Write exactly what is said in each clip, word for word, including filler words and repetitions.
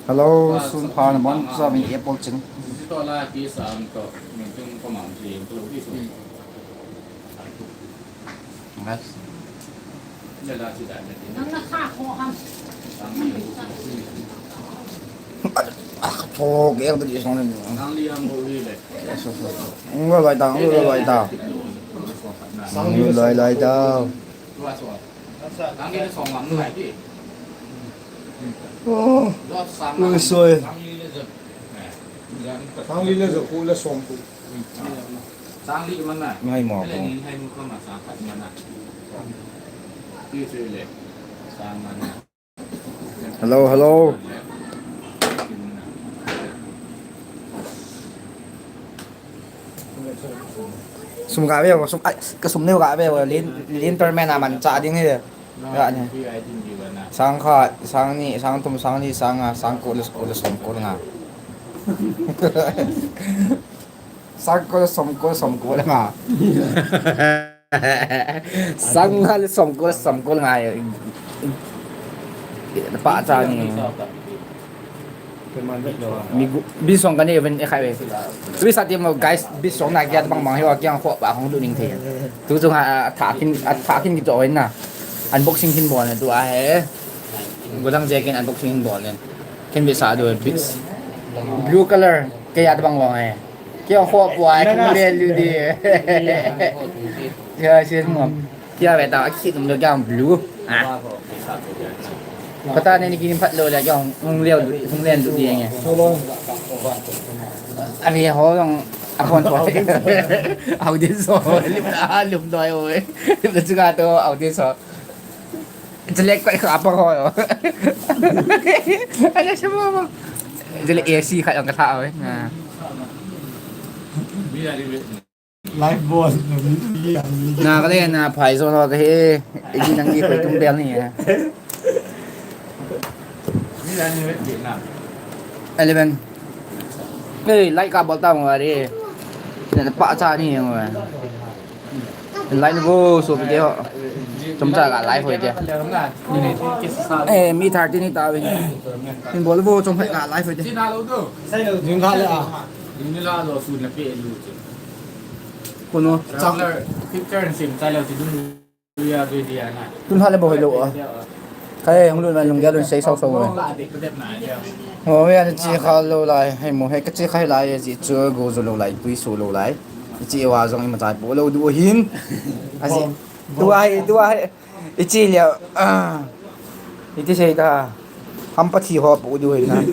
Hello, sun pha na bon sa min apple chin. Yes. Thok el di song ni. Yes, yes, yes. Ung lo lai ta, ung lo lai ta. Ung lo lai lai ta. Oh, ui soi. Sangli le zaku le somku. Ngai mo ko. Hello, hello. Sum ga ve, sum, ai, ka sum neu ga ve, lin, lin per mena man cha ding he. Ga ni. Sang khat, sang ni, sang thum, sang li, sang nga, sang ko le, ko le som ko le nga. Sang ko le som ko, som ko le nga. Sang nga le som ko, som ko le nga. Pa cha ni. Mi gu-, bisong kani even e khai ve. Tui sa ti mo guys, bisong na kia bang bang hiwa kia kho ba hong du ning the. Tu chung ha, tha kin, a tha kin ki to na. Unboxing kin bon tu a he. Gulang je kin unboxing kin bon len. Kin bi sa du bis. Blue color, ke ya bang long he. Kia kho ba ai kin le lu di. Ya, sin mo. Kia ve ta, a ki tum lo kia blue. Ah. Pata ne ni kin phat lo la kia hung leo, hung len du di nge. Ani ho long a phone to. Audience ho. Lim a lum doi oi. Lim chu ka to audience ho. Chale koi kha pa ho. Ani sa mo mo. Chale A C kha yang ka tha oi. Ah. Live ball. Na ka le na phai zo lo ka he. Igi nang gi koi tum bel ni. Eleven. Hey, like ka bol ta mo re. Na pa cha ni mo. Like vo so video. Chom cha ka live hoi dia. Eh, mi thirty ni ta ve. Min bol vo chom ka live hoi dia. Jing ka le a. Kono. Tun ha le bol lo a. Kai hung lun ma lung gel lun sei sau sau. Mo ya chi kha lo lai. Hei mo he ka chi kha lai ji chu go zo lo lai, tui su lo lai. Chi wa jong i ma chai po lo du hin. A ji. Tu ai, tu ai. I chi le. Ah. I ti sei ta. Hampa thi ho pu du hin na.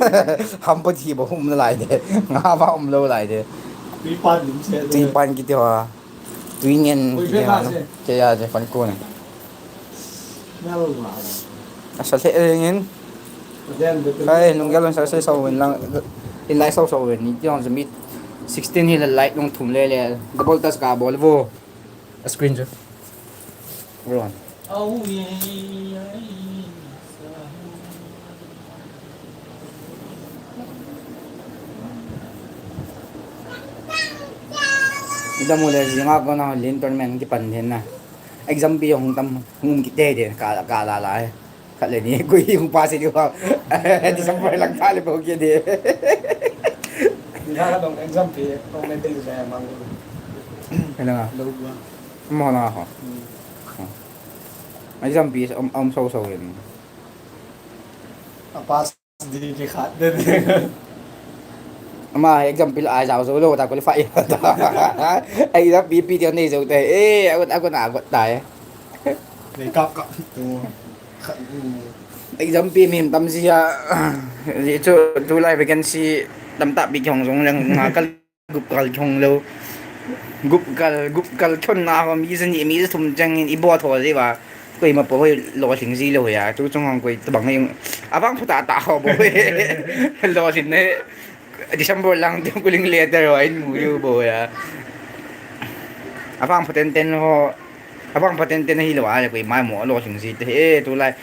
Hampa thi ba hum lai de. Nga ba um lo lai de. Tui pan lim se. Tui pan ki ti ho. Tui ngen ki ti ho. Ke ya de pan ko ne. Asa le ngin. Kai nung gel sa sa sa win lang. In lai sa sa win ni ti ong mit. Sixteen hi la light nung thum le le. Double touch ka bol vo. A screen chu. Ron. Ida mo le jinga ko na lin tournament ki pan den na. Exam pi hung tam hung ki te de ka ka la la. Khat le ni, kui hung pa se di ba. December lang ta le bou ki di. Ni ha dong exam pi, dong le te le mang. Hello nga. Lo ba. Mo na ho. Hmm. Exam pi om, om so so yin. A pass di ki khat de. Ama exam pi la ai jao so lo ta qualify. Ai exam pi pi di nei so te. Eh, agot agot na agot ta eh. Nei kap kap. Tu. Exam pi mi tam si ya, ji chu, tulai vacancy tam ta pi kihong jong leng nga kal gup kal kihong lo. Gup kal, gup kal khon na ho mi jani, mi thum chang in i bo tho ji ba. Koi ma po hoi lo thing ji lo ya. Tu chung hong koi tabang hoi. Abang phu ta ta ho bo. Lo thing ne. December lang tu kuling letter ho in mu yo bo ya. Avang phaten ten ho, avang phaten ten hilou a le koima mo lolhing ji te he, tulai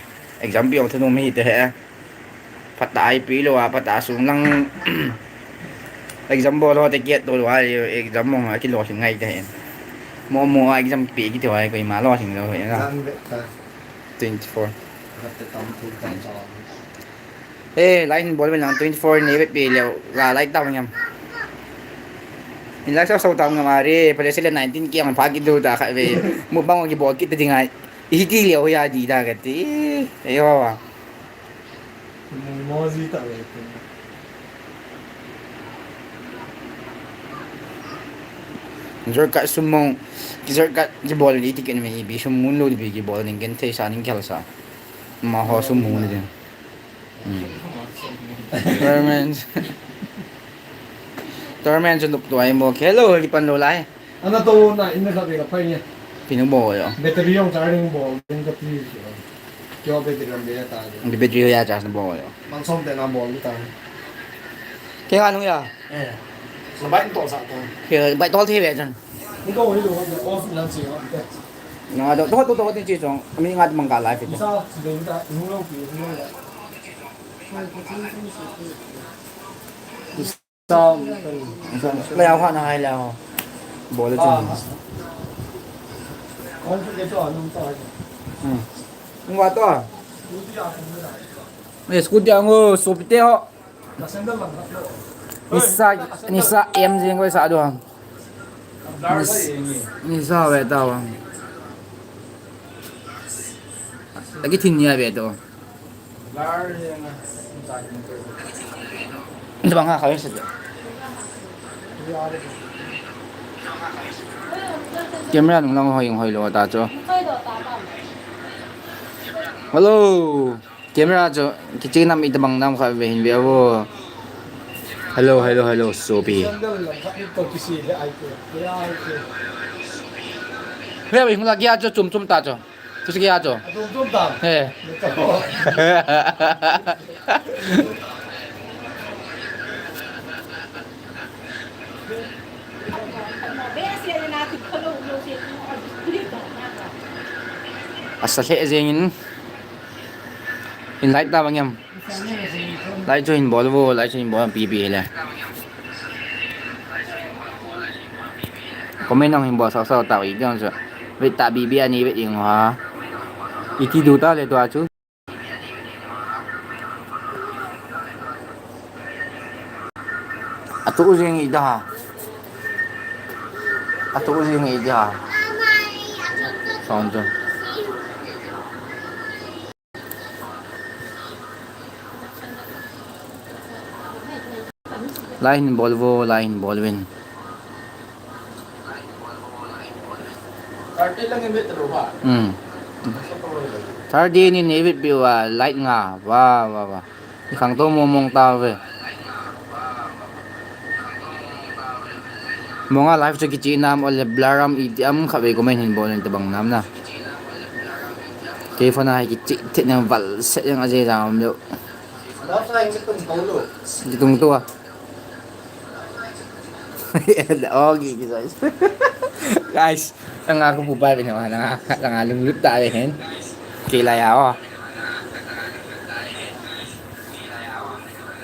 exam pe jong thanom hi te he. Phatah a ipi lou a, phatah a sung lang exam bol ho te kiat to lou a, exam mo a kilolhing ngai te he. Mo mo a exam pe kiti ho a koima lolhing lou he na. Twenty four. Eh, line bol ve lang twenty four ni ve pe leu, ga lai tao ngam. In lai sao sao tao ngam a re, pale sele nineteen ki ang pha ki du ta kha ve. Mu bang ki bol ki te ding ai. I ti leu ya di da ka ti. Eh, wa wa. Mo ji ta ve. Shortcut sum mong, shortcut ki bol ni ti ken me bi sum mun lo di bi ki bol ning ken thei sa ning khel sa. Ma ho sum mun ni. Hmm. Torment. Torment chu nup tuai mo. Hello, li pan lou lai. Ana to na in na ka be ka phai ni. Pinu bo yo. Battery jong charging bo, in ka pi. Kyo battery ram be ta. Battery ho ya charge bo yo. Mang som te na bo ta. Ke nga lung ya. Eh. Na bai to sa to. Ke bai to the be chan. Ni ko ni lo off lang si. Na do to to to ni chi chong. Mi nga mang ka live. Sa si de ta, ni lo ki, ni lo. Sao, sao, leo ha na hai leo. Bol le chung. Hmm. Ngwa to. Yes, scooty ang o, sopite ho. Nisa, nisa M J ngo sa do. Nis-, nisa ve ta wa. Lagi thin nia ve to. Tabang ha khawi se. Camera nung lang hoi hoi lo ta chu. Hello. Camera chu kiching nam itabang nam kha ve hin ve vo. Hello, hello, hello, sopi. Ve ve hin la kia chu chum chum ta chu. Tu se kia chu. Atum tum tam. He. Asa hle jeng in. In light ta bang em. Lai chu hin bol vo, lai chu hin bol pi pi le. Comment nang hin bol sao sao tau i jong chu. Vet ta bi bi ani vet ing ha. Iti du ta le tua chu. Atu jing i da. Atu jing i da. Sound chu. Lai hin bol vo, lai hin bol vin. Hmm. Thirty ni ni vit piu a light nga. Wa, wa, wa. Khang to mo mong ta ve. Monga live chu kichi nam ole blaram i ti am kha ve comment hin bol in tabang nam na. Kei phone a hai kichi the nam val se yang aje jam lo. Kitung to a. Okay, guys. Guys, tanga ko bubai bina wa, tanga, tanga lunglut ta ve hen. Kei la ya o.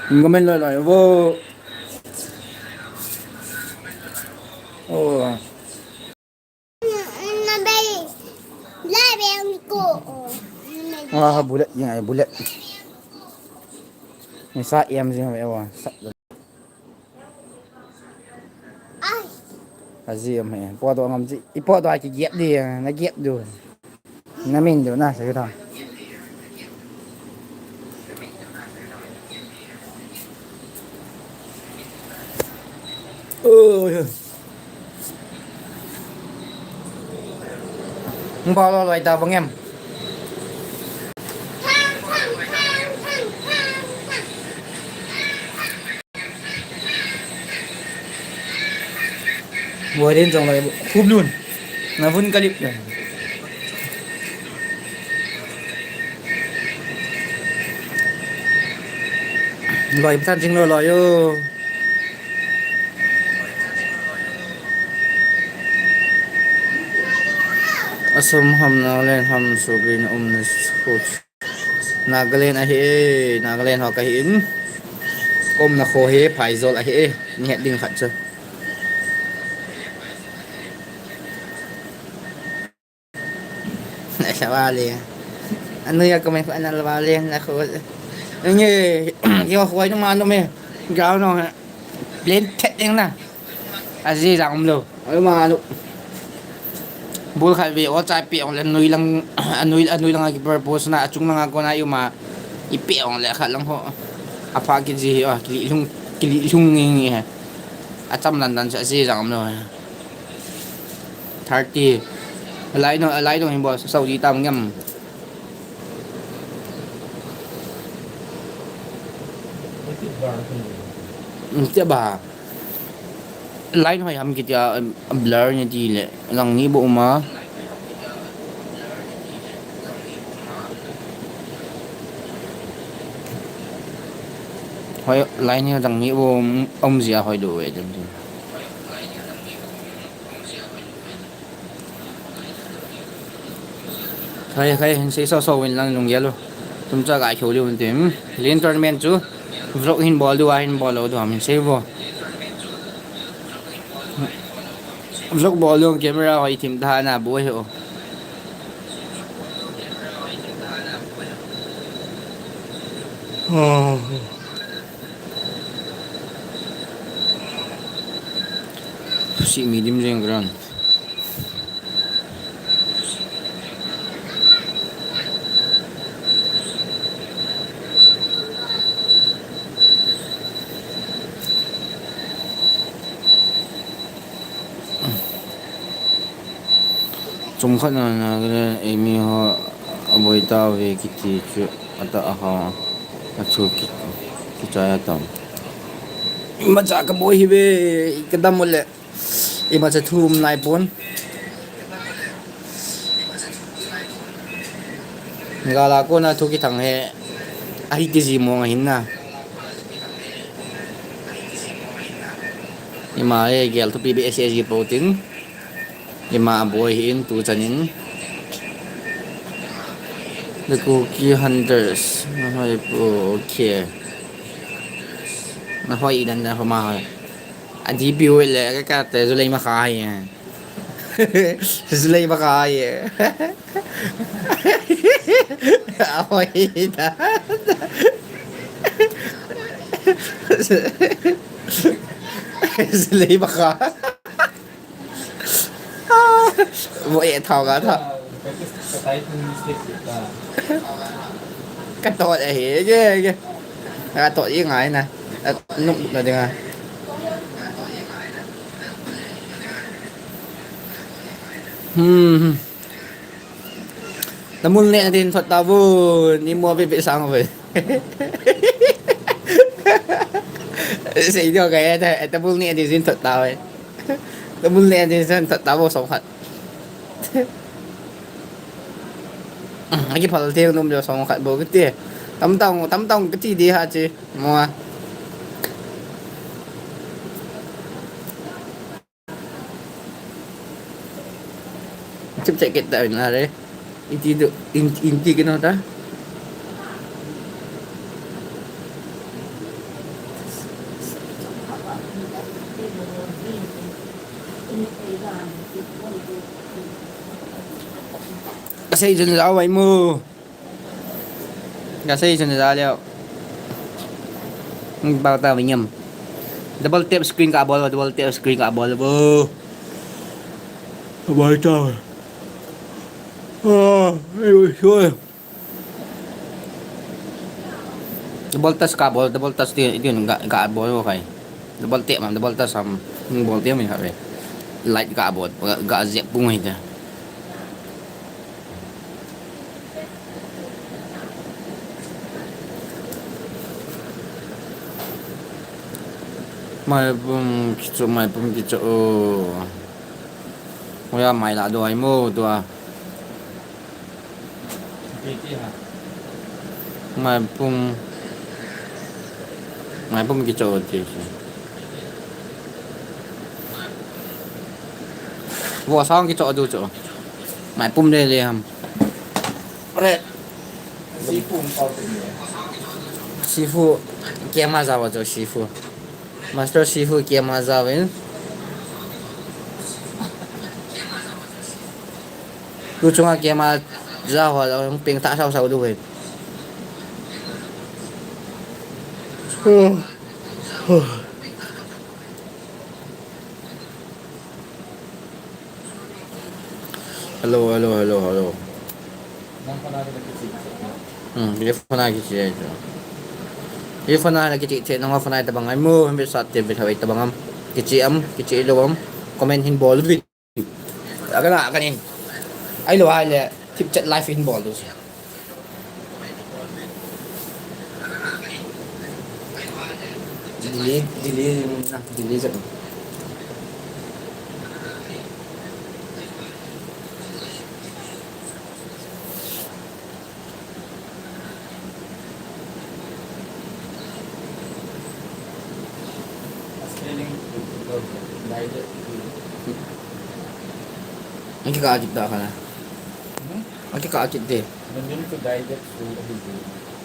Comment lo lo vo. Oh. Ah, bullet, yang ai bullet. Ni sa em jing ve wa. Sa. Ai. Aji em he. Po to ngam ji. I po to a ki giap di, na giap du. Na min du na sa ta. Oh, yeah. Hung pau lo loi ta bang em. Boi den jong loi, khup lun. Na vun kalip le. Loi phan jing lo loi yo. Assam ham, Nagaland ham, Sugin um na sut. Nagaland ahi e, Nagaland ho kahi in. Ka umna kho hi Phaijol ahi e, ni het ding khat chu. Nasa wale. Ano ya kamay ko anal wale na ko. Nge, yo ko ay nung ano me. Gao no. Plain thet ding na. Aji jang um lou. Ayo ma ano. Bul khat ve o chai pe ong le nui lang, anui, anui lang a ki purpose na, achung lang a kona i um a, i pe ong le khat lang ho. Apha ki ji hi o, ki lung, ki lung nge nge he. Acham dan dan sa aji jang um lou he. Thirty. Alai no, alai no hin bo, Saudi tam ngam. Tia ba. Line hoi ham kitia, um, blur ni ti le. Lang ni bo uma. Hoi, line ni lang ni bo um, um zia hoi do we dem ti. Khai, khai, hin sei so so win lang lung yalo. Tum cha ga kheu liu tin. Lin tournament chu vlog hin bol du a hin bol lo du ham hin sei bo. Vlog bol lu camera hoi thim tha na bo he o. Oh. Si medium jeng ground. Chomkhat na na kile eimi ho aboi tauve kiti chu ata aha achu ki kichai atam. Imacha kaboi hive kadam ule. Imacha thu um nai pon. Gala kona thu kithang he ahi kiji mong ahin na. Ima e gel thupi be S A G po tin. Ima boi hi in tu chanin. The Kuki Hunters. Na hoi po, okay. Na hoi idan na homa hoi. A D P hoi le ka ka te Zulei ma kha hai. Zulei ma kha hai. A hoi da. Zulei ma kha. Bo e thao ka tha. Ka tot e he ge ge. Ka tot i ngai na. Nup na dinga. Hmm. Namul ne na din thot ta bu ni mo be be sang ve. Sei dio ka e ta, ta bul ne din sin thot ta ve. Ta bul ne din sin thot ta bu song khat. Aki phal theng num jo song khat bo kiti. Tam tang, tam tang kiti di ha chi. Mo a. Chip check kita na re. Inti tu, in, inti kena ta. Kasei jun jao vai mu. Kasei jun jao leo. Bao ta vingam. Double tap screen ka bol, double tap screen ka bol bo. Bao ta. Ah, ayo, sure. Double touch ka bol, double touch ti, ti ga, ga bol wo kai. Double tap ma, double touch ham, bol ti mi ha ve. Light ka bol, ga, ga zep pung hi ta. Mai pum kicho, mai pum kicho o. Oya mai la do ai mo do a. Maipum. Maipum kicho ti si. Vo sang kicho du cho. Mai pum le le ham. Re. Sifu. Sifu. Kema jawa jo Sifu. Master Sifu kema jawa in. Tu chunga kema jawa lo ping ta sao sao du hin. Hello, hello, hello, hello. Hmm, telephone a kiche ai chu. Telephone a kiche che, nang phone a tabang ai mo, hambi sa te be thawai tabang am. Kiche am, kiche lo am. Comment hin bol vi. Akana, akanin. Ai lo ai le, tip chat live hin bol du. Delete, delete, delete. Ang kikakit da ka na. Ang kikakit de.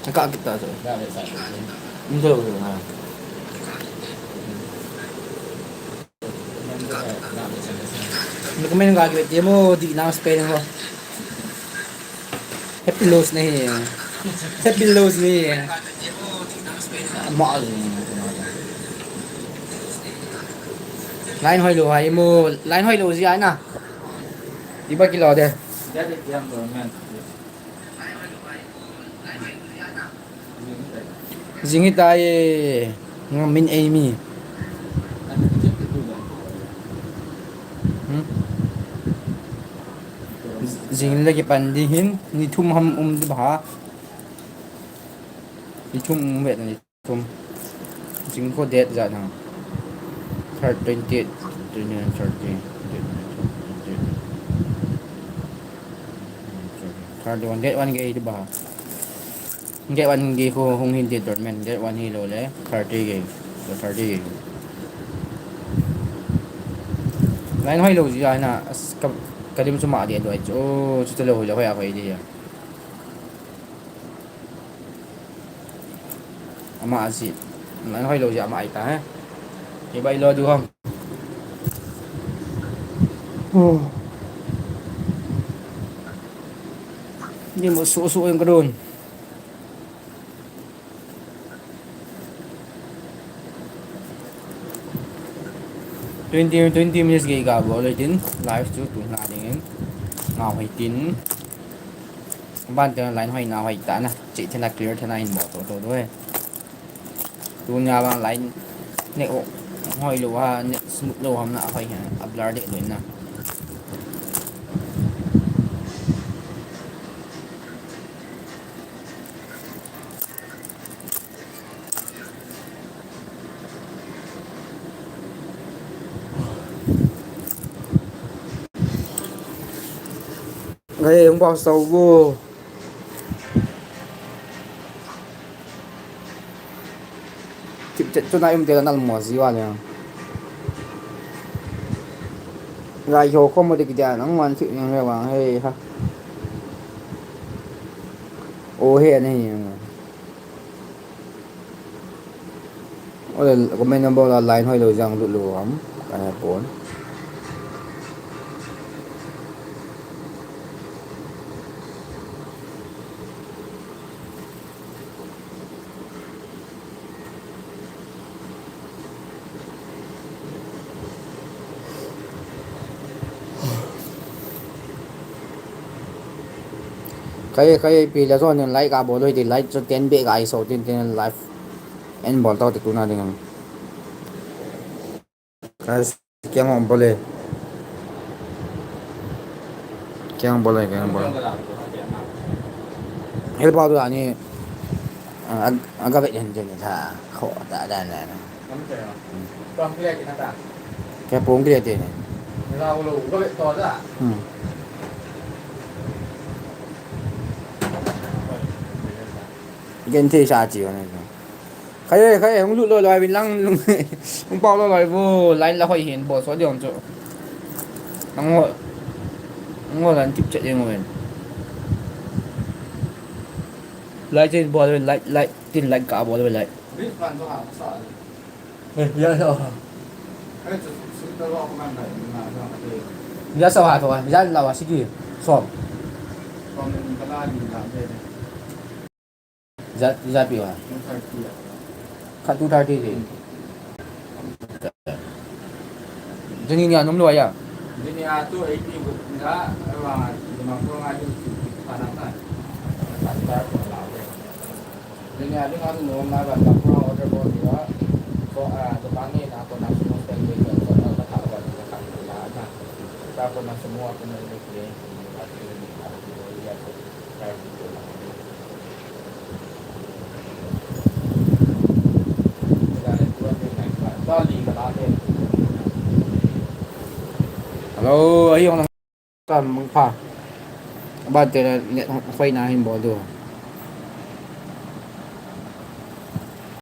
Ang kakit da to. Hindi ko na. Recommend ka kit mo di na spelling ko. Happy loss nahi hai. Happy loss nahi hai. Mal. Line hoi lo hai mo, line hoi lo ji ai na. Iba kilo de. Jing hi tai, min ei mi. Hmm? Jing le kipan ding hin, ni thum ham um di ba. Ni thum um ve ni thum. Jing ko date ja na. Third, twenty eight, twenty nine, thirty, twenty nine, thirty. Third one, date one gei di ba. Date one gei ko hung hin di tournament, date one hi lo le, thirty gei. So thirty gei. Line hoi lo ji ai na, as ka, ka dim chu ma di do ai chu, chu lo hoi lo hoi a hoi di ya. Ama asi. Line hoi lo ji ama ai ta he. Hi bai lo du ham. Hmm. Ni mo su su em ka don. Twenty, twenty minutes gei ga bol le tin live chu tu na ding in. Ngau hoi tin. Ban te line hoi na hoi ta na. Che te na clear te na in bol to to do he. Tunia vang line ne o hoi lo ha, ne smooth lo ham na hoi ha, a blur de lo na. Ngai, hung pau sau vo. Tip chat chu na um te la nal mo ji va le. Lai ho ko mo de ki dia nang wan chi nang le wa he ha. O he ne. Ole comment number la line hoi lo jang lut lo ham. Ka he pon. Kai, kai, pi la zon like a bol hoi ti, like chu ten beh ka i so tin tin live en bol tau te tu na ding. Guys, kiang ong bol e. Kiang bol e, kiang bol. Hel pa tu ani, ah, ag-, aga vet jen jen tha. Kho ta da na na. Kya pong kya te ne. Hmm. Gen te sa chi ne. Khai, khai, hung lut loi loi vin lang, hung pau loi loi vo, line la hoi hin, bol so diam chu. Nang ho. Ngo lan tip chat jeng uvin. Like tin bol uvin, like, like, tin like kabol uvin, like. Refund to ha sa. Eh, ya sa ha. Eh, tu, tu, tu, tu, tu, tu, tu, tu. Ya sa ha to, ya la wa sigi. Som. Som ni ka la ni la de. Ijat, ijat pi ha. Two thirty. Khat two thirty ji. Hmm. Jani ni anom lou ya. Jani a tu eighty ni la, wa, ni ma ko nga ju tu, tu, tu, tu, tu. Jani a ni anom lou ma ba, ba ko order ko ni wa. Ko, ah, to ba ni na ko na sumo stand ni ko, ko na ka ta wa, ka ta na. Ka ko na sumo ko na ni ni. Hello, ahi hong kam pha. Ba te la net hong khoi na hin bol do.